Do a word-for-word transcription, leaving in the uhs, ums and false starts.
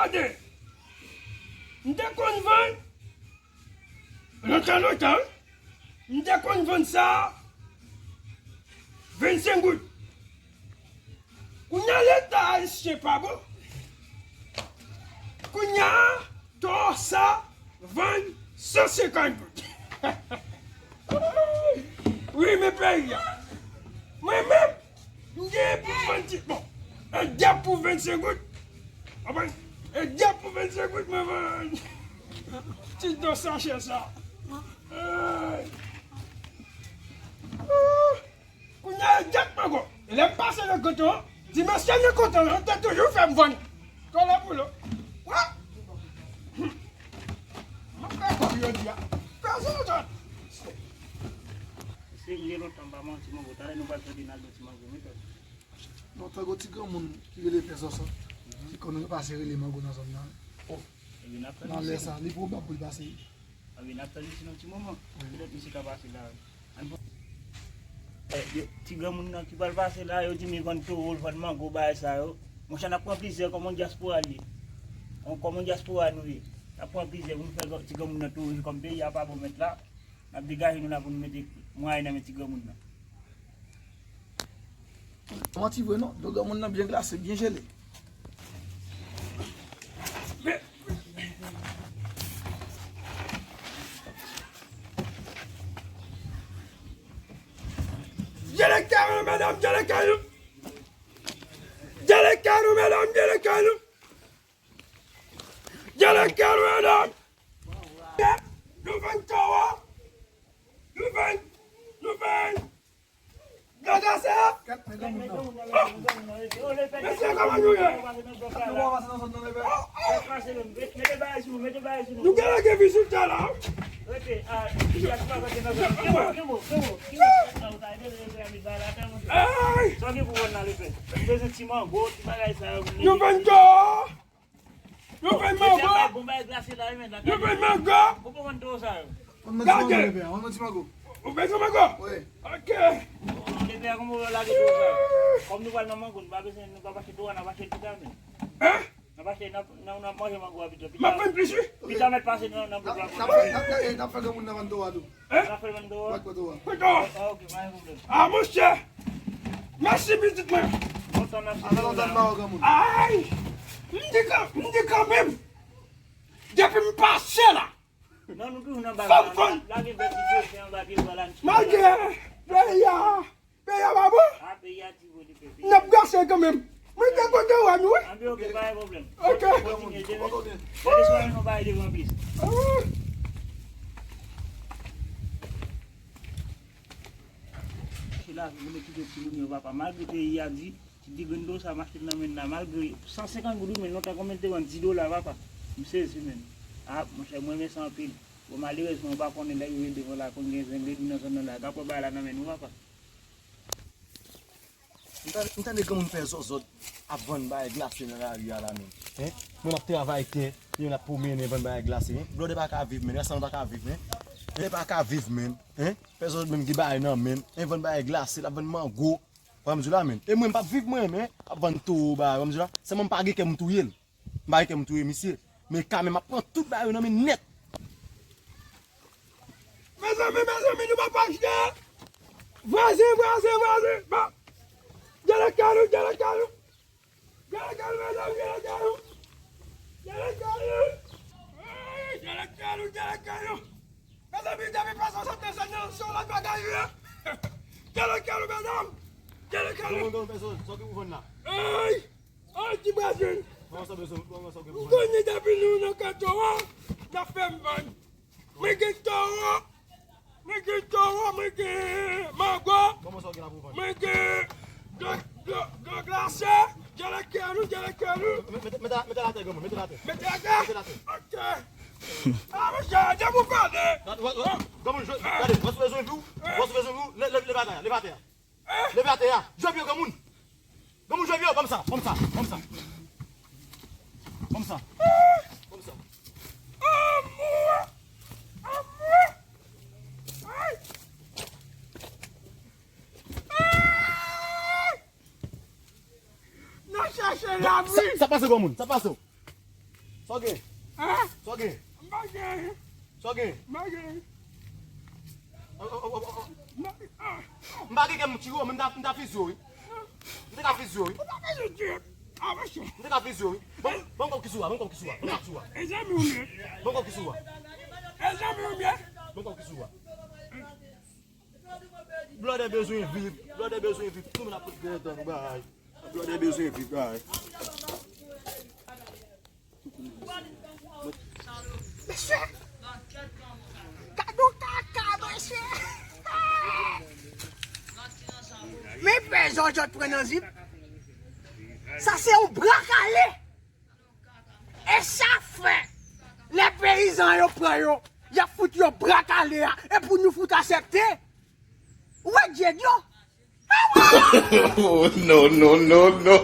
M te konn vann, lontan, lontan, m te konn vann sa vennsenk goud. Kounye a, Leta ayisyen pa bon. Kounye a, to sa vann san senkant goud. Wi, men peyi a. Mwen menm, m gen pou vann ti, bon, e dèp pou vennsenk goud. Konprann? E dèp pou vennsenk goud, mwen vann ti do sachè sa. Ay. Kounye a, e dèp mango. Lè m pase nan koton, di mesye nan koton, yo te toujou fè m vann. Kole pou lo. Wa! M ap fè kòb jodi a. Pèsonn zòt. Se m gen lontan m pa manti mango. Talè nou pral fè Rinaldo ti mango, men pèsonn. Non, tankou ti granmoun ki rele Pè Sòsò, ki konn pase rele mango nan zòn nan. Oh. Nan lè sa, li pwobab pou l pase. Anben, n ap tann misye nan ti moman. Wi. Petèt misye ka pase la. Ann pran. Eh, yo, ti granmoun nan ki pral pase la, yo di m vann towo, vann mango, bagay sa yo. Monchè, n ap pran plizyè kòm yon dyaspora li ye. Yon, kòm yon dyaspora nou ye. N ap pran plizyè pou nou fè gran-, ti granmoun nan touris kòm peyi a pa bon mèt la. N ap degaje nou la pou nou mete mwayen nan men ti granmoun nan. Pa manti vre non, dlo granmoun nan byen glase, byen jele. Jele kè nou, medam, jele kè nou. Jele kè nou, medam, jele kè nou. Jele kè nou, medam. Nou vann towo. Nou vann, nou vann. Gade sa. Mesye, kòman nou ye? Nou gen lage vizitè la. Ay! Nou vann towo. Nou vann mango. Nou vann mango. Ou pa vann towo sa yo. Gade. Ou bezwen mango? Wi. Ok. Kòm nou pral nan mango, nou pa bezwen, nou pa achte towo, n ap achte l pita menm. Hein? N ap achte, n ap, n ap, n ap manje mango a pita. Pita, pita mèt pase nan, nan bouk la. N ap fè granmoun nan vann towo a tou. Hein? N ap fè vann towo a. Vann towo a. Ah, monchè! Mèsi pitit mwen. Ay! M di kan, m di kanmenm. Depi m pase la. Non, nou toujou nan baz la. Lage vèt li, se anba pye bwa la. Malgre peyi a, peyi a pa bon. Ah, peyi a ti bon, li fè peyi a. N ap gase kanmenm. Mwen te kontan wè nou, wi. Anben, ok, pa gen pwoblèm. Ok. Kontinye, demen. Lè nou bay devan plis. Ah. Se la, vin kite timoun yo, papa. Malgre peyi a di, ti, ti grenn do sa, m achte l nan men n la. Malgre san senkant goud, wi, men lontan konbyen l te vann? Dis dola, papa. M sezi, menm. Ah, monchè, mwen renmen sa anpil. Bon, malerezman, ou pa konnen lè rive devan la, konn gen zen, gen zen nan zòn nan la. Gade bagay la nan men nou, papa. M tande, m tande granmoun fè zòzòt ap vann bagay glase nan lari a la menm. Hein? Mwen m ap travay tè, yo n ap pwomennen vann bagay glase, hein? Blòdè pa ka viv menm, rasanm pa ka viv, hein? Blòdè pa ka viv menm, hein? Fè zòzòt menm gen bagay nan menm, hein? Vann bagay glase, l ap vann mango. Wè m di w la menm. E mwen m p ap viv mwen menm, hein? Ap vann towo bagay, wè m di w la. Sèlman m pa gen kè m touye l. M pa gen kè m touye misye. Men kanmenm, m ap pran tout bagay yo nan men nèt. Mezanmi, mezanmi, nou pa pa jwe. Vwazen, vwazen, vwazen. Ba. Gade kè nou, gade kè nou. Gade kè nou, medam, gade kè nou. Gade kè nou. Ay, gade kè nou, gade kè nou. Mezanmi, depi pase sot nan zòn nan, se yon lòt bagay, wi. Gade kè nou, medam. Gade kè nou. Kòman, kòman, pèsonn, sa w gen pou vann la? Ay. Ay, ti brazil. Kòman sa bezwen, kòman sa gen pou vann? M konnen depi nou nan kè towo, n ap fè m vann. Mwen gen towo, mwen gen towo, mwen gen mango. Kòman sa gen la pou vann? Mwen gen dlo, dlo, dlo glase, jele kè nou, jele kè nou. Mete, mete, mete l atè, granmoun, mete l atè. Mete l atè? Mete l atè. Ok. Ah, monchè, depi w pale. Gade, gade, gade, wè si w bezwen pou, wè si w bezwen pou, leve, leve, leve atè a, leve atè a. Leve atè a. Jwe pye w, granmoun. Granmoun, jwe pye w. Ban m sa, ban m sa, ban m sa. Ban m sa. Ban m sa. Anmwe! Anmwe! Ay! Ay! Nou chache labri. Sa, sa pase, granmoun, sa pase w. Sa w gen? Hein? Sa w gen? M pa gen. Sa w gen? M pa gen. M pa gen kè m tire w, men m ta, m ta fizye w, wi. M te ka fizye w, wi. Ou pa bezwen tire. Avanse. M te ka fizye w, wi. Bon, bon, kòb ki sou a, bon, kòb ki sou a, bon, kòb ki sou a. E zanmi w m ye. Bon, kòb ki sou a. E zanmi w m ye. Bon, kòb ki sou a. Blòdè bezwen viv, blòdè bezwen viv. Nou menm n ap fout gen tan nou bay. Blòdè bezwen viv bay. Mesye! Gad yon kaka, mesye! Men pè Jòjòt pran nan zip. Sa se yon bra kale! E sa fè lè peyizan yo pran yo, y ap fout yo bra kale a. E pou nou fout aksepte? Ou wè dyèd yo? Oh, no, no, no, no.